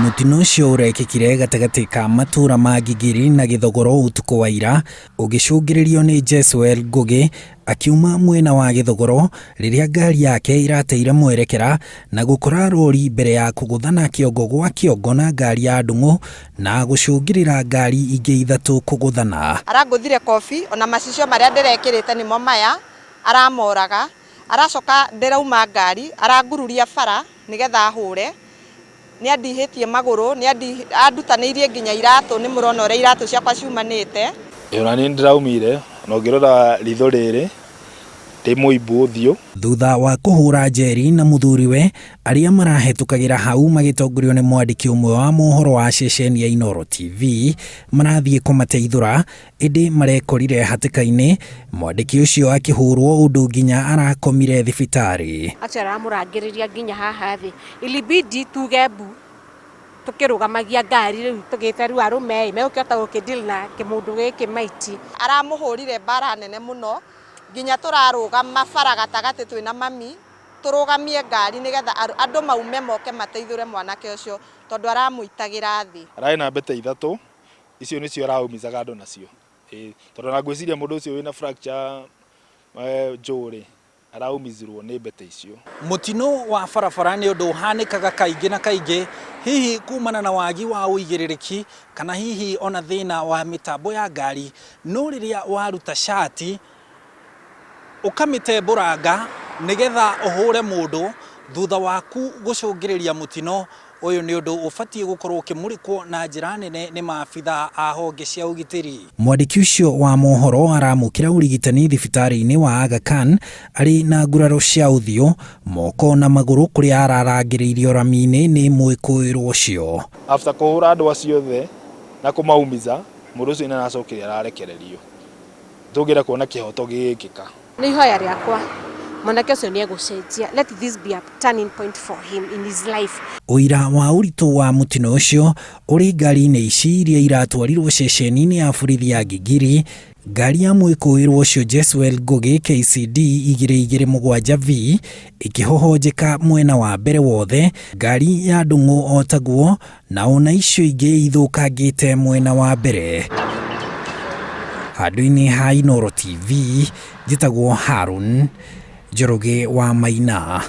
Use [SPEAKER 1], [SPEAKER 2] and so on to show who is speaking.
[SPEAKER 1] Mũtino ũcio ũrekĩkire gatagatĩ ka matũra ma Ngigiri na Gĩthogoro ũtukũ wa ira, ũgĩcũngĩrĩrio nĩ Jeswell Ngũgĩ akiuma mwena wa Gĩthogoro rĩrĩa ngari yake ĩrateire mwerekera na gũkora rori mbere ya kũgũthana kĩongo gwa kĩongo na ngari ya ndũng'ũ na gũcũngĩrĩra ngari ingĩ ithatũ kũgũthana.
[SPEAKER 2] Arangũthire kobi ona macicio marĩa ndĩrekĩrĩte nĩmo maya aramoraga, aracoka ndĩrauma ngari arangururia bara nĩgetha ahũre, nĩ andihĩtie magũrũ, nĩ andutanĩirie nginya iratũ, nĩ mũrona ũrĩa iratũ ciakwa ciumanĩte.
[SPEAKER 3] Ĩĩ ona niĩ nĩndĩraumire na ũngĩrora ritho rĩrĩ ndĩ mũimbu ũthiũ.
[SPEAKER 1] Thutha wa kũhũra Njeri na mũthuriwe, arĩa marahetũkagĩra hau magĩtongorio nĩ mwandĩki ũmwe wa mohoro wa ceceni ya Inooro TV marathiĩ kũmateithũra ĩndĩ marekorire hatĩka-inĩ, mwandĩki ũcio akĩhũrwo ũndũ nginya arakomire thibitarĩ.
[SPEAKER 4] Actually aramũrangĩrĩria nginya haha thĩ, ilibidi tuge mbu tũkĩrũgamagia ngari rĩu tũgĩte rĩu arũme ĩ megũkĩhota gũkĩ deal na kĩmũndũ gĩkĩ maiti.
[SPEAKER 2] Aramũhũrire mbara nene mũno nginya tũrarũgama bara gatagatĩ twĩna mami tũrũgamie ngari nĩgetha andũ maume moke mateithũre mwanake ũcio tondũ aramũitagĩra thĩ.
[SPEAKER 3] Ararĩ na mbete ithatũ, icio nĩcio araumizaga andũ nacio. Ĩĩ, tondũ ona ngwĩciria mũndũ ũcio wĩna fracture jaw rĩ, araumizirwo nĩ mbete icio.
[SPEAKER 1] Mũtino wa barabara nĩ ũndũ ũhanĩkaga kaingĩ na kaingĩ, hihi kumana na wagi wa ũigĩrĩrĩki kana hihi ona thĩna wa mĩtambo ya ngari, no rĩrĩa waruta cati ũkamĩtembũranga nĩgetha ũhũre mũndũ thutha waku gũcũngĩrĩria mũtino, ũyũ nĩ ũndũ ũbatiĩ gũkorwo ũkĩmũrĩkwo na njĩra nene nĩ maabitha a honge cia ũgitĩri. Mwandĩki ũcio wa mohoro aramũkĩra ũrigitani thibitarĩ-inĩ wa Aga Khan arĩ na nguraro cia ũthiũ, moko na magũrũ kũrĩa ararangĩrĩirio rami-inĩ nĩ mwĩkũĩrwo ũcio.
[SPEAKER 3] After kũhũra andũ acio othe na kũmaumiza, mũndũ ũcio nĩ aracokire ararekererio. Tũngĩenda kuona kĩhoto gĩgĩkĩka.
[SPEAKER 4] Nĩ ihoya rĩakwa mwanake ũcio nĩ egũcenjia, let this be a turning point for him in his life.
[SPEAKER 1] Ũira wa ũritũ wa mũtino ũcio ũrĩ ngari-inĩ ici iria iratwarirwo ceceni-inĩ ya borithi ya Gigiri, ngari ya mwĩkũĩrwo ũcio Jeswell Ngũgĩ KCD 227 V ĩkĩhohonjeka mwena wa mbere wothe, ngari ya Ndung'u o taguo na ona icio ingĩ ithũkangĩte mwena wa mbere. Handũ-inĩ ha Inooro TV, njĩtagwo Harun Njoroge wa Maina.